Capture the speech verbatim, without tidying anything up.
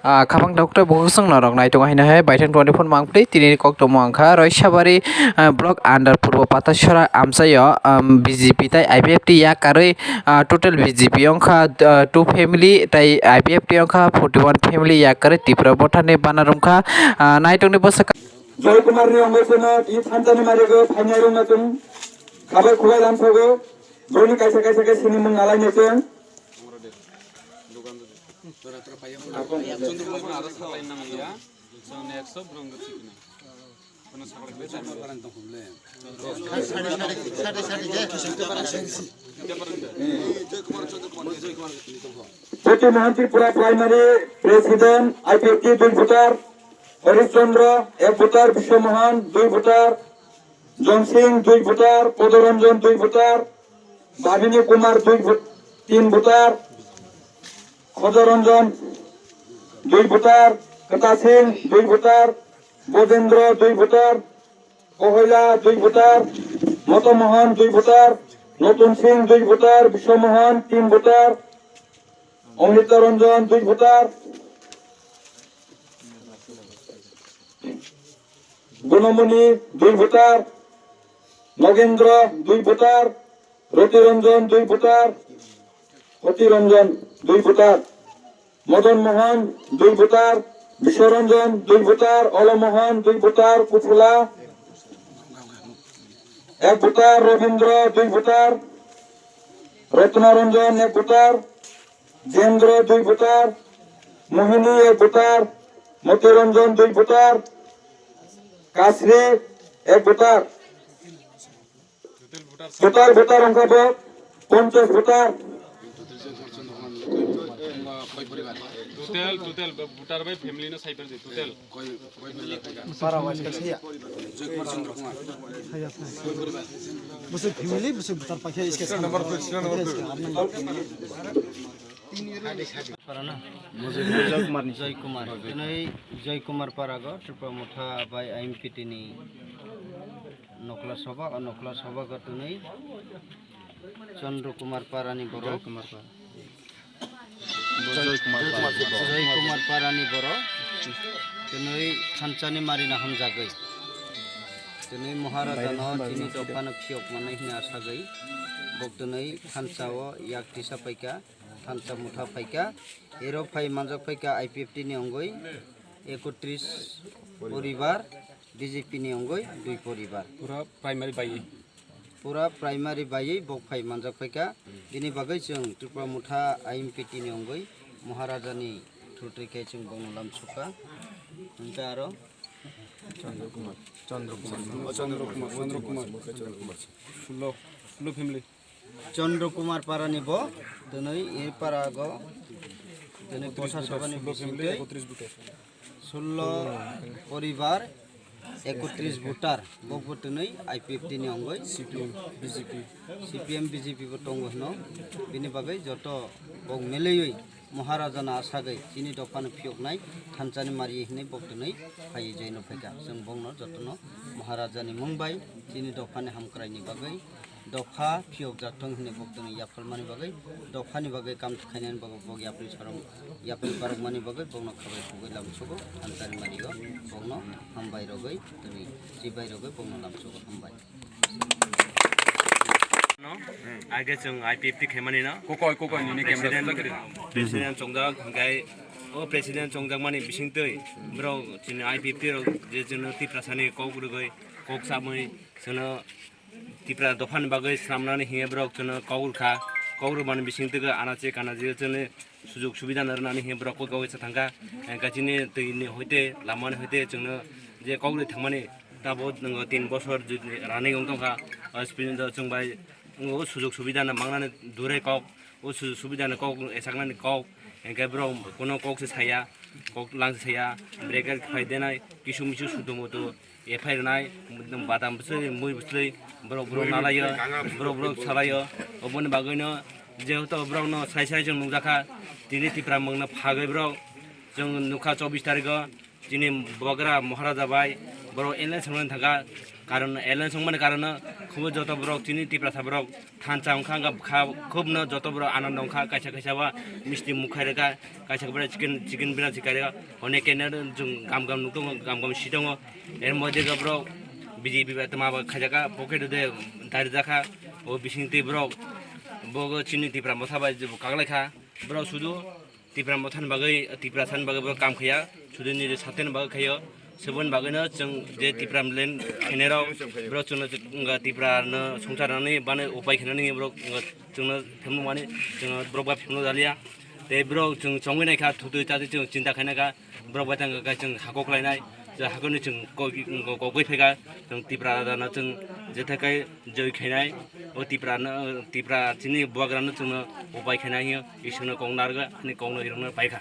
Ah, khabang doctor bukhuk song norok naitung haino hai baithang twenty four mangpli tini kok tongmo wngkha Roisabari, ah, block under Purbo Patasora amchaio, um, B J P tai I P F T yakarwi, ah, total B J P wngkha, ah, two family tai I P F T wngkha forty one family yakarwi Tipra Mothani bana romkha, ah, naitungni bwswk. Joy Kumar ni wngwi seno i thansa ni marigo phainai rwngna chwng khabai khubai lamsogo. Joy ni kaisa kaisa khe sinimung nalai no chwng. Jyoti Mohan Tripura Primary President, I P F T dui voter, Harish Chandra ek voter, Biswa Mohan dui voter, John Singh dui voter, Podoranjan dui voter, Babini Kumar dui vot-, tin voter, Khodoranjan dui voter, Kata Singh dui voter, Bojendra dui voter, Kohoila dui voter, Moto Mohan dui voter, Notun Singh dui voter, Biswa Mohan tin voter, Omrita Ranjan dui voter, Gunamoni dui voter, Nogendra dui voter, Roti Ranjan dui voter, Hoti Ranjan dui voter, Madan Mohan dui voter, Biswa Ranjan dui voter, Olo Mohan dui voter, Kuphula ek voter, Rabindra dui voter, Ratna Ranjan ek voter, Jendra dui voter, Mohini ek voter, Moti Ranjan dui voter, Kasri ek voter. Total voter wngkha bo ponchash voter. Total, total voter bai family no sai total. Para wise ka saya. Bwswk family, bwswk voter paikha iske. Joy Kumar ni. Joy Kumar. Twnwi Joy Kumar Parago Tripura Motha bai I M P T ni Nokla Soba, o Nokla Soba go twnwi Chandra Kumar Parani borok. Joy Kumar Para. Joy Kumar Para. Joy Kumar Parani borok. Twnwi thansa ni mari no hamjagwi. Twnwi Maharaja no chini dopha no phiyok manai hwnwi asagwi. Bok twnwi thansa o yak tisa paikha, thansa motha paikha. Ero phai manjak paikha I P F T ni wngwi ekotris poribar, B J P ni wngwi dui poribar. Pura primary bai. Pura primary baiwi bok phai manjak phaikha. Bini bagwi chwng Tripura Motha I M P T ni wngwi Maharaja ni thutwi khe chwng bokno lamsukha. Hwnkhe aro Chandra Kumar. Chandra Kumar. Chandra Kumar. Chandra Kumar. Sulo, Sulo family. Chandra Kumar Parani bo twnwi e parago twnwi Posa Sabani bisingtwi. Sullo poribar, ekotris voter, bokbo twnwi I P F T ni wngwi. C P M, B J P. C P M, B J P bo tongo hwno. Bini bagwi joto bok melewi Maharaja no asagwi chini dopha no phiyoknai thansa ni mari hwnwi bok twnwi phaiwi join no phaikha. Chwng bokno jotono Maharaja ni mung bai chini dopha ni hamkrai ni bagwi dopha phiyokjak thung hwnwi bok twnwi yaphalmani bagwi, dophani bagwi kam khainani bagwi bok yapri sorong, yapri barokmani bagwi bokno khabai khugwi lamsugo, thansa ni mario bokno hambai rogwi twnwi chibai rogwi bokno lamsugo, hambai. No, age chwng I P F T khaimani no. Kokoi, kokoi, nini camera President, President chongjak, hwnkhe o President chongjakmani bisingtwi borok chini I P F T rok je chwngno Tiprasani kok rwgwi kok chamwi chwngno Tipra dophani bagwi swnamnani hinkhe borok chwngno kok rwkha, kok rwmani bisingtwi anache kanache chwngno sujug subida no rwnani hinkhe borok kok kaui cha thangkha. Hwnkhe chini twini hoite lamani hoite chwngno je kok rwi thangmani tabuk nwng tin bosor running wng tongkha. O chwng bai o sujug subida no mangnani dure kok, o sujug subida no kok echaknani kok, hwnkhe borok kuno kok se saya, kok lang se saya, break khai denai, kisu misu sudu mudu. Ephai rwnai, badam bwswlwi, mui bwswlwi, borok borok nalaio, borok borok salaio. Oboni bagwino jehetu borokno sai sai chwng nukjakha, tini Tipra mungno phagwi borok chwng nukha chobbish tarikho chini bubagra Maharaja bai Borok alliance wngmani thangkha, karon alliance wngmani karon no khubo joto borok chini Tiprasa borok thansa wngkha, wngkha kha, khub no joto borok anando wngkha, kaisa kaisa ba misti mukha rwkha, kaisa kaisa chicken, chicken bina chikai rwkha, onek kene chwng gam gam nuktongo, gam gam sitongo. Er moddhe khe borok B J P bai tma ba khaijaka, pocket de dari jakha, o bising twi borok bogo chini Tipra Motha bai kaklaikha. Borok sudu Tipra Motha ni bagwi, Tiprasa ni bagwi borok kam khaiya, sudu nini sateni bagwi khaio. Seboni bagwi no chwng je Tipra land khainai rok, borok chwngno, wngkha Tipra no swngchar nani bani upai khainani borok, wngkha chwngno phimno mani, chwngno borok ba phimno dalia. Tei borok chwng chongwi naikha, thutwi chatwi chwng chinta khainai kha. Borok bai tang khe chwng hakok khlainai, je hakoni chwng kok-, kokgwi phaikha, chwng Tipra rajano chwng jethekai joi khainai, o Tipra no, Tipra chini bubagrano chwngno upai khainai hwnwi Iswrno kok narwkha, ani kokno hirokno paikha.